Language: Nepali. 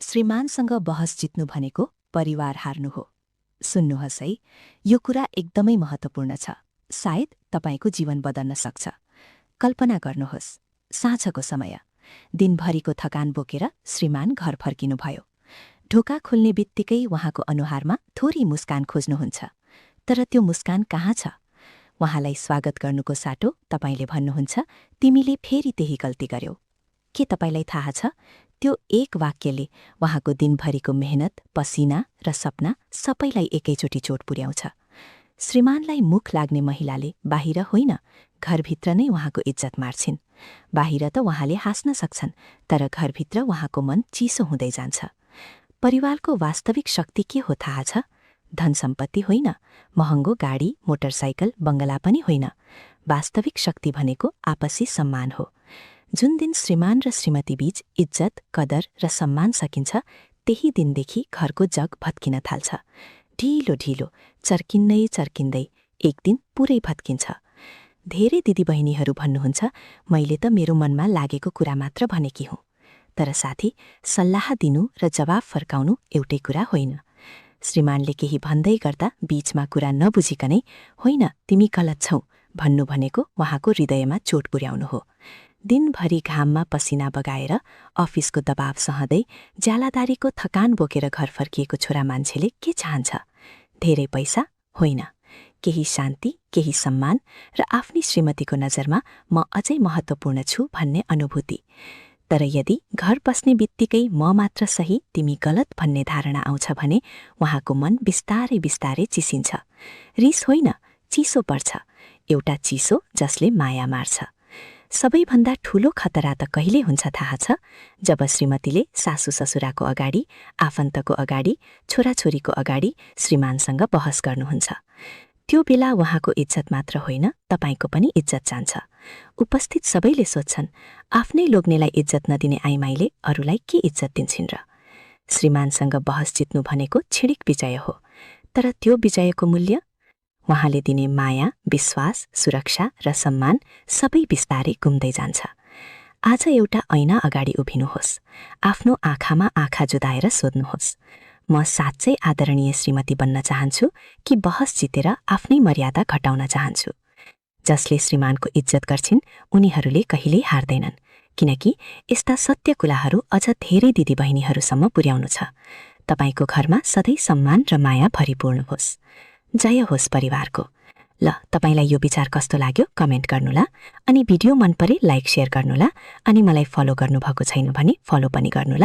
श्रीमानसँग बहस जित्नु भनेको परिवार हार्नु हो। सुन्नुहोस् है, यो कुरा एकदमै महत्त्वपूर्ण छ। सायद तपाईको जीवन बदल्न सक्छ। कल्पना गर्नुहोस्, साँझको समय, दिनभरिको थकान बोकेर श्रीमान घर फर्किनुभयो। ढोका खुल्ने बित्तिकै उहाँको अनुहारमा थोरै मुस्कान खोज्नुहुन्छ। तर त्यो मुस्कान कहाँ छ? उहाँलाई स्वागत गर्नुको साटो तपाईले भन्नुहुन्छ, तिमीले फेरि त्यही गल्ती गर्यौ। के तपाईलाई थाहा छ, त्यो एक वाक्यले उहाँको दिनभरिको मेहनत, पसिना र सपना सबैलाई एकैचोटि चोट पुर्याउँछ। श्रीमानलाई मुख लाग्ने महिलाले बाहिर होइन, घरभित्र नै उहाँको इज्जत मार्छिन्। बाहिर त उहाँले हाँस्न सक्छन्, तर घरभित्र उहाँको मन चिसो हुँदै जान्छ। परिवारको वास्तविक शक्ति के हो थाहा छ? धन सम्पत्ति होइन, महँगो गाडी, मोटरसाइकल, बङ्गला पनि होइन। वास्तविक शक्ति भनेको आपसी सम्मान हो। जुन दिन श्रीमान र श्रीमती बीच इज्जत, कदर र सम्मान सकिन्छ, त्यही दिनदेखि घरको जग भत्किन थाल्छ। ढिलो ढिलो, चर्किँदै चर्किँदै एक दिन पुरै भत्किन्छ। धेरै दिदीबहिनीहरू भन्नुहुन्छ, मैले त मेरो मनमा लागेको कुरा मात्र भनेकी हुँ। तर साथी, सल्लाह दिनु र जवाफ फर्काउनु एउटै कुरा होइन। श्रीमानले केही भन्दै गर्दा बीचमा कुरा नबुझिकनै, होइन तिमी गलत छौ भन्नु भनेको उहाँको हृदयमा चोट पुर्याउनु हो। दिनभरि घाममा पसिना बगाएर, अफिसको दबाव सहँदै, ज्यालादारीको थकान बोकेर घर फर्किएको छोरा मान्छेले के चाहन्छ? धेरै पैसा? होइन। केही शान्ति, केही सम्मान र आफ्नी श्रीमतीको नजरमा म अझै महत्त्वपूर्ण छु भन्ने अनुभूति। तर यदि घर बस्ने बित्तिकै म मात्र सही, तिमी गलत भन्ने धारणा आउँछ भने उहाँको मन बिस्तारै बिस्तारै चिसिन्छ। रिस होइन, चिसो पर्छ। एउटा चिसो जसले माया मार्छ। सबैभन्दा ठूलो खतरा त कहिले हुन्छ थाहा छ? जब श्रीमतीले सासू ससुराको अगाडि, आफन्तको अगाडि, छोराछोरीको अगाडि श्रीमानसँग बहस गर्नुहुन्छ। त्यो बेला उहाँको इज्जत मात्र होइन, तपाईको पनि इज्जत जान्छ। उपस्थित सबैले सोध्छन्, आफ्नै लोग्नेलाई इज्जत नदिने आइमाईले अरूलाई के इज्जत दिन्छन् र? श्रीमानसँग बहस जित्नु भनेको छिडिक विजय हो। तर त्यो विजयको मूल्य? उहाँले दिने माया, विश्वास, सुरक्षा र सम्मान सबै बिस्तारै गुम्दै जान्छ। आज एउटा ऐना अगाडि उभिनुहोस्। आफ्नो आँखामा आँखा जुदाएर सोध्नुहोस्, म साँच्चै आदरणीय श्रीमती बन्न चाहन्छु कि बहस जितेर आफ्नै मर्यादा घटाउन चाहन्छु? जसले श्रीमानको इज्जत गर्छिन्, उनीहरूले कहिल्यै हार्दैनन्, किनकि यस्ता सत्य कुराहरू अझ धेरै दिदीबहिनीहरूसम्म पुर्याउनु छ। तपाईको घरमा सधैँ सम्मान र माया भरिपूर्ण होस्। जय होस् परिवारको। ल, तपाईलाई यो विचार कस्तो लाग्यो कमेन्ट गर्नुला, अनि भिडियो मन परे लाइक शेयर गर्नुला, अनि मलाई फलो गर्नुभएको छैन भने फलो पनि गर्नुला।